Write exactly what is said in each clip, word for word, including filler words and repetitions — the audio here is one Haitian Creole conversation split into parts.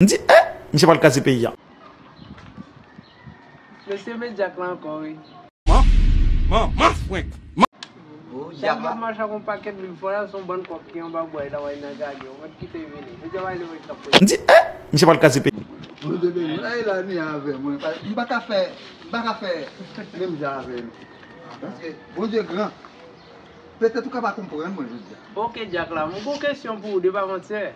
M di, eh, misye pral kraze peyi a. Mesye, men Dyak la ankò, wi. Man, man, man, frenk. Ou Chak Dyak jou ap la? mache ak yon pakèt bib fò la, se yon bann kòk ki anba bwa, e ta wè nan gade, ou mèt kite vini. Mesye, wè lè wè k ap fè. M di, eh, misye pral kraze peyi. Mwen te beni. Ay la ni avè mwen. M pa ka fè, m pa ka fè menm jan avè nou. Paske Bondye gran. Petèt ou ka pa konprann mwen jodi a. Ok, Dyak la, mwen gon kesyon pou ou, de pa manti.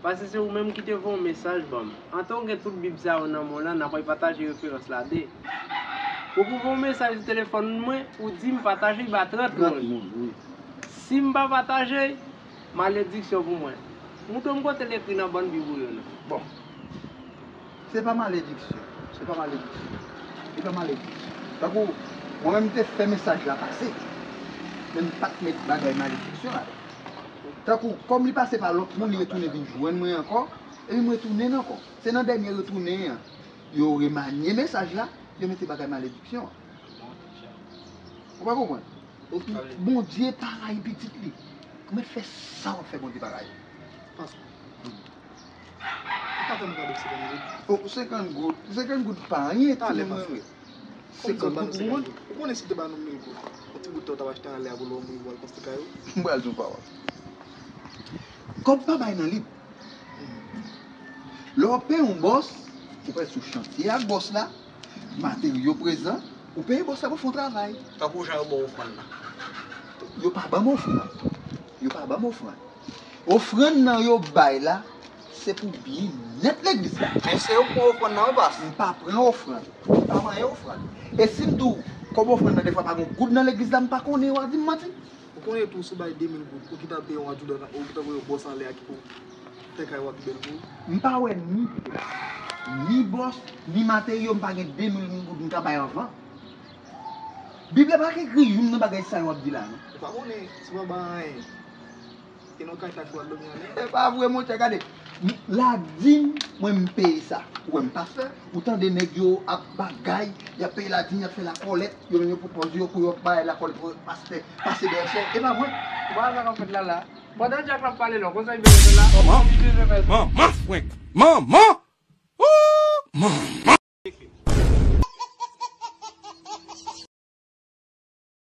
Paske se ou menm ki te voye yon mesaj ban m. Antan w gen tout bib sa yo nan men w lan, n ap pataje referans la de. Ou pou voye yon mesaj sou telefòn mwen, ou di m pataje l ba trant moun. Si m pa pataje, malediksyon pou mwen. Montre m kote l ekri nan bann bib ou yo non. Bon. Se pa malediksyon. Se pa malediksyon. Se pa malediksyon. Tankou, mwen menm te fè mesaj la pase. Men m pa t met bagay malediksyon ladan. Tankou, kòm li pase pa lòt moun, li retounen vin jwenn mwen ankò, epi m retounen ankò. Se nan dènye retounen an, yo remanye mesaj la, yo mete bagay malediksyon an. Ou pa konprann? Bondye pa rayi pitit li. Ou mèt fè sa w ap fè Bondye pa rayi. Pastè. Ou pa tann gade senkant goud? Oh, senkant goud. Senkant goud pa anyen, Talè, timoun pastè. mwen. Kòm sa w ban nou Senkant goud pou senkant mwen. Goud. Ou konnen si te ba nou mil goud, yon ti bout tan w ta achte anlè a pou lòt moun pou al konstwi kay ou? M pral di yon pawòl. Kòb pa bay nan lib. Lè w ap peye yon bòs, ou prèske sou chantye ak bòs la, materyo prezan, ou peye bòs la pou fè yon travay. Tankou jan yo ba w ofrann nan. Yo pa ban m ofrann. Yo pa ban m ofrann. Ofrann nan yo bay la, se pou byennèt legliz la. Men se yo k pran ofrann nan wi pas. M pa pran ofrann. M pa manyen ofrann. E si m di w, kòb ofrann nan defwa pa gen goud nan legliz la, m pa konnen, w a di m manti. Ou konnen tou si w bay de mil goud, ou gentan peye yon adjoudan, ou gentan voye yon bòs anlè a ki pou fè kay ou a pi bèl pou ou. M pa wè ni, ni bòs, ni materyo, m pa gen de mil goud m ka bay anvan. Bib la pa ekri youn nan bagay sa yo w ap di la non. Ou pa konnen, si w pa bay anyen, e nan kay sa ki w al dòmi anlè. E pa vre monchè, gade. La di m, mwen m peye sa. Ou wè m pastè, ou tande nèg yo ap bagay, y ap peye ladim, y ap fè lakòlèt, yo menm yo pran pòz yo pou yo bay lakòlèt pou pastè pase dèyè chè. E pa vre. Ou pa wè sa k ap fèt la la. Pandan Dyak la ap pale la, konsa li vin fè la. Ou pa oblije fè sa. Manman frenk. Manman. Ooh, manman.